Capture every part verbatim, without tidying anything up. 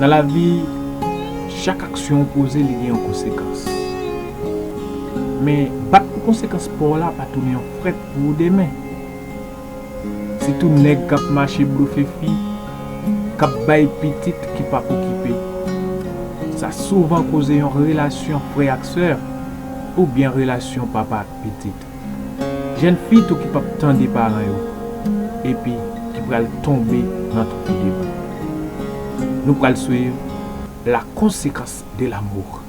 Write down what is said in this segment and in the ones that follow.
Nan lavi, chak aksyon w poze, li gen yon konsekans. Men, bat pou konsekans pa w la pa tounen yon frèt pou ou demen. Sitou nèg k ap mache blofe fi, k ap bay pitit ki p ap okipe. Sa souvan koze yon relasyon frè ak sè, oubyen relasyon papa ak pitit. Jèn fi tou ki p ap tande paran yo, epi ki pral tonbe nan twou de bou. Nou pral swiv la conséquence de l'amour.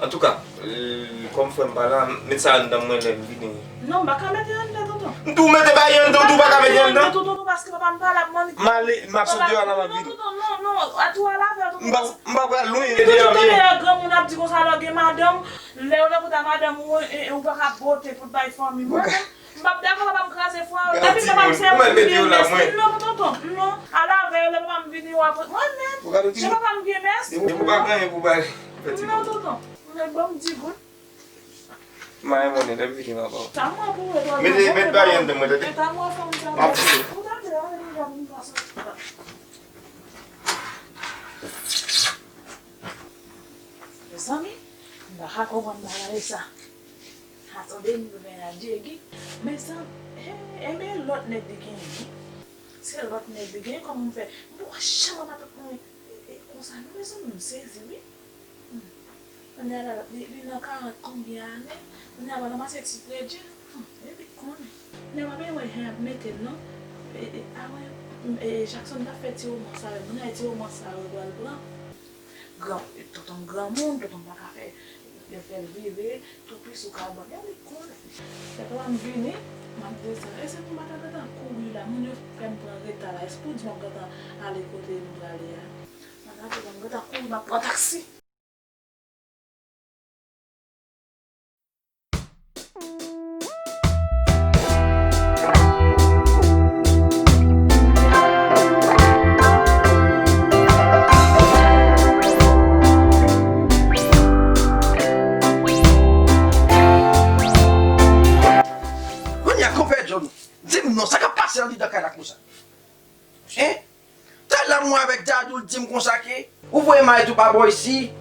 Antouka, kòm frè m pa la, met sa anndan mwen lè m vini. Non, m pa ka mete anndan, tonton. M tou mete bagay anndan, tou pa ka mete anndan. Tonton, tonton, paske papa m pa la, m annik. M ale, m ap sot deyò la, m ap vini. Non, tonton, non, non, a tou al avè w, tonton. M pa, m pa pral lwen. Tonton, tande lè granmoun ap di konsa lè w gen madanm, lè w nan kont a madanm ou, e, e, ou pa ka bote pou t bay fanmi. Mwen menm, m p ap dakò papa m kraze fwa yo. Depi papa m se yon moun ki gen mès, non, tonton, non. Al avè yo, lè papa m vini, w ap, mwen menm, jan papa m gen mès. Depi w pa gen anyen pou bay. Non, tonton. Mwen ban m di goud. Mayen monnen, lè m vini, m ap ba w. Sa mwen pou wè, mete, met bagay anndan mwen, tande. Sa mwen fè m sa. M ap vini. Ou tande, ann vin, vin, vin, vin. Mezanmi, m pa ka konprann bagay sa. Atande, m rive a Djegi. Mezanmi, e, e men lòt nèg li genyen. Se lòt nèg li genyen, kòman m fè? M pa janm wè matant mwen, e, e, konsa non, mezanmi, m sezi wi. Hmm. Kounye a la, li, li nan karant konbyen ane? Kounye a, m ranmase ti kredi. Hmm, epi konnen. Nèg pa bezwen wè jan y ap mete l non. E, e, a wè, e, Jackson t ap fè ti romans avè m. Kounye a, ti romans sa yo pral pran. Gran, tonton granmoun, tonton pa ka fè, yo fè l vire, tou plis ou ka ban l, li konnen. Lè papa m vini, m ap desann. E se pou m pa ta gentan kouri la, moun yo fè m pran reta la. E se pou di m ap gentan ale kote m prale a. M ap gentan kouri, m ap pran taksi. Kounye a, konpè John, di m non, sa k ap pase anndan kay la konsa? Hein? Talè a mwen avèk Dadou, l di m konsa ke ou voye mayo tou pa bò isi,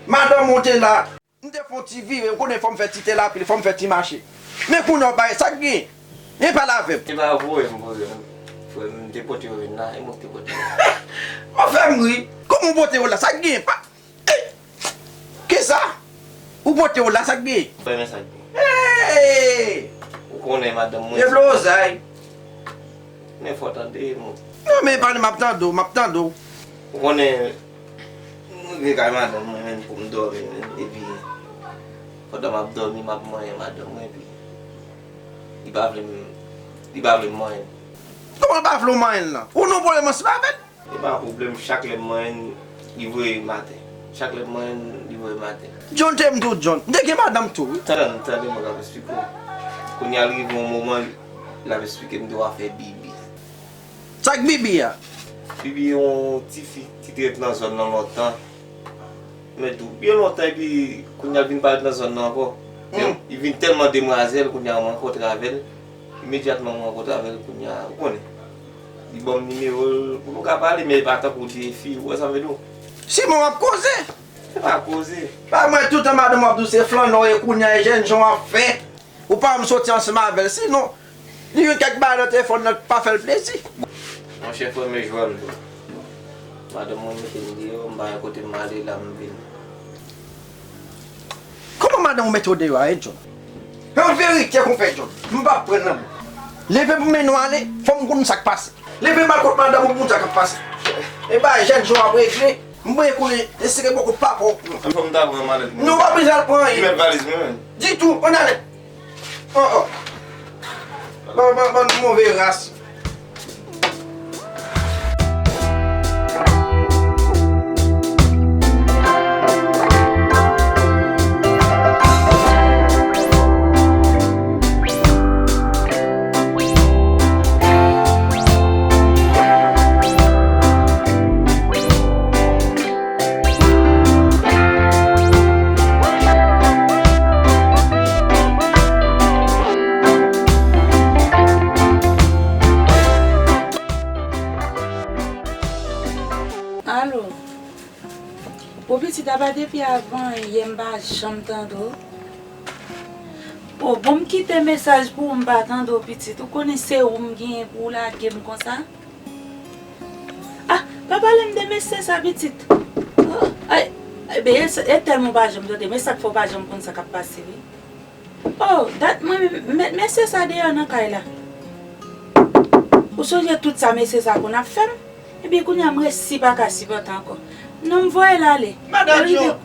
madanm ou te la. M te fè yon ti vire, ou konnen fò m fè ti tèlapil, fò m fè ti mache. Men kounye a w pa, sa k gen? Vin pale avè m. E pa voye m voye, frè m, m te pote yo vin la, e mwen ki te pote yo. Ou fè m ri. Kòman w pote yo la? Sa k gen? Pa, eh! Kisa? Ou pote yo la, sa k gen? Frè m, sa k gen? Hey! Ou konnen madanm mwen. Deblozay. Men fò w tande m. Non, men pale, m ap tande w, m ap tande w. Ou konnen, m rive kay madanm mwen menm pou m dòmi menm, epi pandan m ap dòmi, m ap manyen madanm mwen, epi li pa vle m, li pa vle m manyen l. Kòman l pa vle w manyen l lan? Ou nan pwoblèm ansanm avè l? E pa pwoblèm, chak lè m manyen l, li voye m atè. Chak lè m manyen l, li voye m atè. John te m tou, John. M te gen madanm tou, wi. Tann, tande mwen k ap esplike w. Kounye a, l rive yon moman, l ap esplike m de afè Bibi. Sa k Bibi a? Bibi yon tifi ki te ret nan zòn nan lontan. Men tou, byen lontan, epi kounye a l vin parèt nan zòn nan ankò. Hmm. Li vin tèlman demwazèl, kounye a mwen rankontre avè l. Imedyatman mwen rankontre avè l, kounye a, ou konnen. Li ban m nimewo l pou nou ka pale, men e pa tankou l te fi, ou wè sa m vle di w? Simon, w ap koze. Se pa koze. Pa mwen, toutan madanm w ap di w se flannè w ye, kounye a e jènjan w ap fè. Ou pa janm soti ansanm avè l, sinon, li jwenn kèk bagay nan telefòn nan k pa fè l plezi. Monchè, frè m, e jwèt m tou. Madanm mwen mete m deyò, m pa gen kote m ale, la m vin. Ou mete w deyò a, e John. Yon verite konpè John. M p ap pran nan men. Leve pou mennen w ale, fò m konn sa k pase. Leve m al kot madanm ou pou konn sa k ap pase. E ba jèn jan w ap regle, m preye konnen, e sere bòkò papa w. Fò m ta pran malèt mwen. Non, w pa bezwen al pran anyen. Ki mèt valiz mwen menm? Ditou, ann ale. Oh, oh. Ban, ban, bann move ras. Alo. Bon, pitit, apa depi avan yè m pa janm tande w? O, bon, m kite mesaj pou ou, m pa tande w, pitit. Ou konnen se ou m genyen pou w lage m konsa? Ah, pa pale m de mesye sa, pitit. Oh, ay, ay, ben, e, e tèlman w pa janm tande, men sa k fè w pa janm konn sa k ap pase, wi. Oh, dat mwen menm, met mesye sa deyò nan kay la. Ou sonje tout sa mesye sa konn ap fè m? Ebyen, kounye a m resi pa ka sipòte ankò. Non, m voye l ale. Madan John!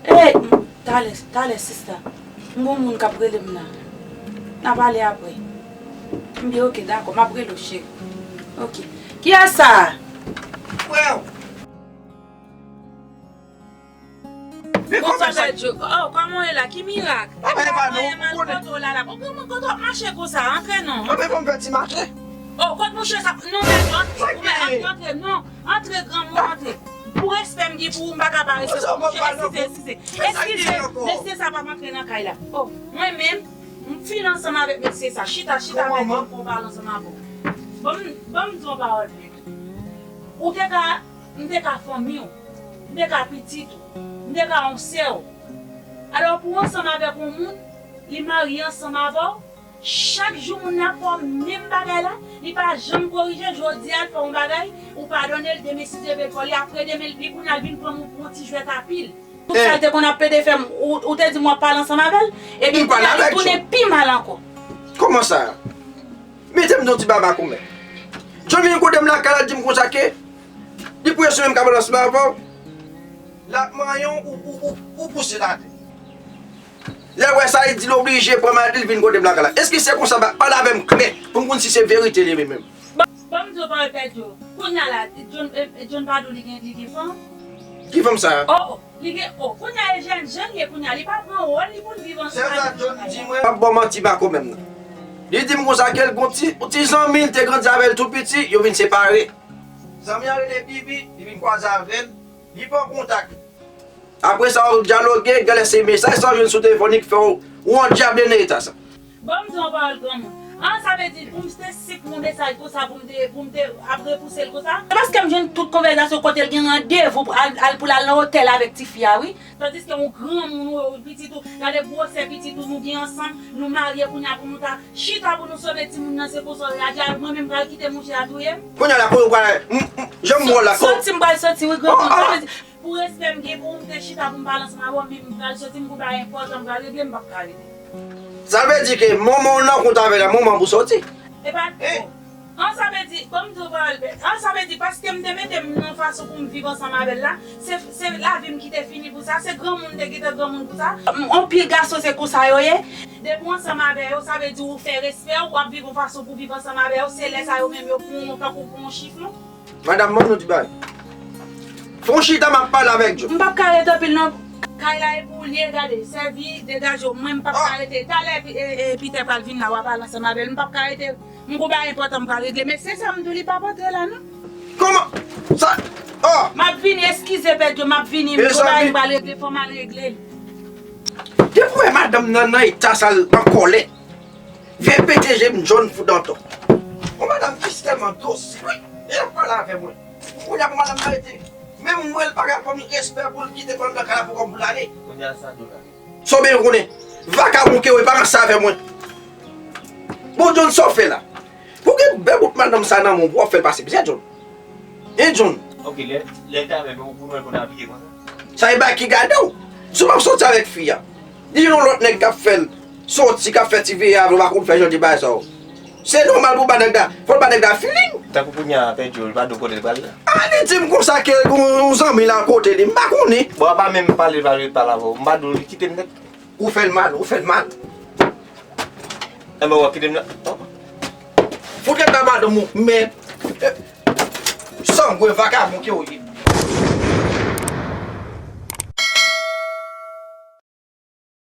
Ey, m, talè, talè, sista. M gon moun k ap rele m la. N a pale apre. M di, oke, dakò, m ap rele w, cheri. Oke. Kiyès sa a? Frè w. Bonswa, Bèdjo. Oh, kòman w ye la? Ki mirak? Apa e pa nou? Ou konnen. Kote w la la? Bon, kòman kote w ap mache konsa? Antre non. Apa e pa m fè ti mache? Oh, kot mouche sa? Non, Bèdjo, antre. Ou mèt antre, non. Antre, granmoun, antre. Pou respè m gen pou ou, m pa ka pa resevwa mouche. Eskize, eskize. Eskize, mesye sa p ap antre nan kay la. Oh, mwen menm, m fin ansanm avèk mesye sa. Chita, chita, Bèdjo, pou w pale ansanm avè w. Ban m, ban m di w yon pawòl, Bèdjo. Ou te ka M te ka fanmi w, m te ka pitit ou, m te ka yon sè w. Alò, pou w ansanm avèk yon moun, li marye ansanm avè w, chak jou moun nan ap fè w menm bagay la, li pa janm korije, jodi a l fè yon bagay, ou padone l, demen si Dye vle l fè w li, apre demen li kounye a l vin pran moun pou yon ti jwèt a pil. Tout sa l te konn ap pede fè m, ou, ou te di m w ap pale ansanm avè l, epi kounye a li tounen pi mal ankò. Kòman sa? Mete m nan yon ti baba konmè. John vin kote m lakay la, di m konsa ke li pou eseye m ka pale ansanm avè w. L ap manyen w, ou, ou, ou, ou pouse l atè. Lè l wè sa, li di l oblije pran malèt li, l vin kote m lakay la. Èske se konsa, ba, pale avè m klè, pou m konn si se verite li ye menm. Bon, bon, m di w pawòl Pèdyo. Kounye a la, John, eh, John pa di w li gen, li gen fanm? Ki fanm sa a? Oh, oh. Li gen, o, kounye a e jèn jan l ye kounye a, li pa pran wòl li pou l viv ansanm. Sè sa John di mwen, p ap ba w manti makomè m nan. Li di m konsa ke l gon ti, ti zanmi l te grandi avè l tou piti, yo vin separe. Zanmi an rele Bibi, li vin kwaze avè l, li pran kontak. Apre sa, yo dyaloge, genlè se mesaj sa w jwenn sou telefòn li k fè w, w andyable nan eta sa. Bon, m di w yon pawòl granmoun. An, sa vle di, pou m te sik yon mesaj konsa, pou m te, pou m te ap repouse l konsa? Se paske m jwenn tout konvèsasyon kote l gen randevou pou al, al, pou l al nan otèl avèk tifi a, wi. Tandiske yon granmoun, ou, pitit ou, gade gwosè pitit ou, nou gen ansanm, nou marye kounye a pou nou ta chita pou nou sove timoun nan, se konsa w reyaji a, mwen menm pral kite mouche a touye m? Kounye a la, kote w pral, m, m, jan m wè w la, ko- Soti, m pral soti, wi, granmoun, sa vle di, pou respè m gen pou ou, m te chita pou m pale ansanm avè w, men m pral soti, m gon bagay enpòtan m pral regle, m p ap ka rete. Sa vle di ke manman w nan kont avè l, manman pou soti? E pa twò. An, sa vle di, ban m di w pawòl bèt. An, sa vle di, paske m te mete m nan fason pou m viv ansanm avè l la, se, se lavi m ki te fini pou sa, se granmoun m te gentan granmoun pou sa. M, anpil gason se konsa yo ye. Depi w ansanm avè yo, sa vle di ou fè respè w, w ap viv yon fason pou viv ansanm avè yo, se lè sa yo menm yo pou yon, tankou pou yon chifon. Madanm, ban nou ti bagay. Fè yon chita, m ap pale avèk John. M p ap ka rete anpil non. Kay la e pou ou l ye, gade, sèvi, degaje w. Mwen, m p ap ka rete. Talè, e, e, Peter pral vin la, w a pale ansanm avè l. M p ap ka rete. M gon bagay enpòtan m pral regle. Men se sa m di w, li p ap antre la, non. Kòman? Sa, oh! M ap vini, eskize, Pèdyo, m ap vini. M gon bagay m pral regle, fò m al regle l. Depi w wè madanm nan nan eta sa l an kòlè. Vye pete je m John fou danton. Yon madanm ki tèlman dosil, wi. E l ap pale avè mwen. Kounye a pou madanm nan rete. Menm mwen, l pa ka ban m respè pou l kite m anndan kay la pou kòm pou l ale. Kounye a sa nou la. Sa w byen konnen. Vakabon ke w ye, pa ranse avè mwen. Bon, John, sa w fè la? Pou gen bèl bout madanm sa nan men w, pou w ap fè l pase mizè, John. Hein, John? Ok, lè, lè l te avè m, ou, ou wè l konn abiye konsa? Sa e bagay ki gade w. Si w p ap soti avèk fi a, Li gen yon lòt nèg k ap fè l soti, k ap fè ti veye avè l, ou pa konn fè jan de bagay sa yo. Se nòmal pou ba nèg la, fò l ba nèg la feeling. Tankou kounye a pèdi w, li pa di w kote l pral la. A, li di m konsa ke yon zanmi l al kote li, m pa konnen. Bon, apa menm pale, pale, pale avè w. M pa di w, li kite m nèt. Ou fè l mal, ou fè l mal. Enben, w ap kite m la. Fout rete nan madanm ou, men sangwen vakabon ke w ye.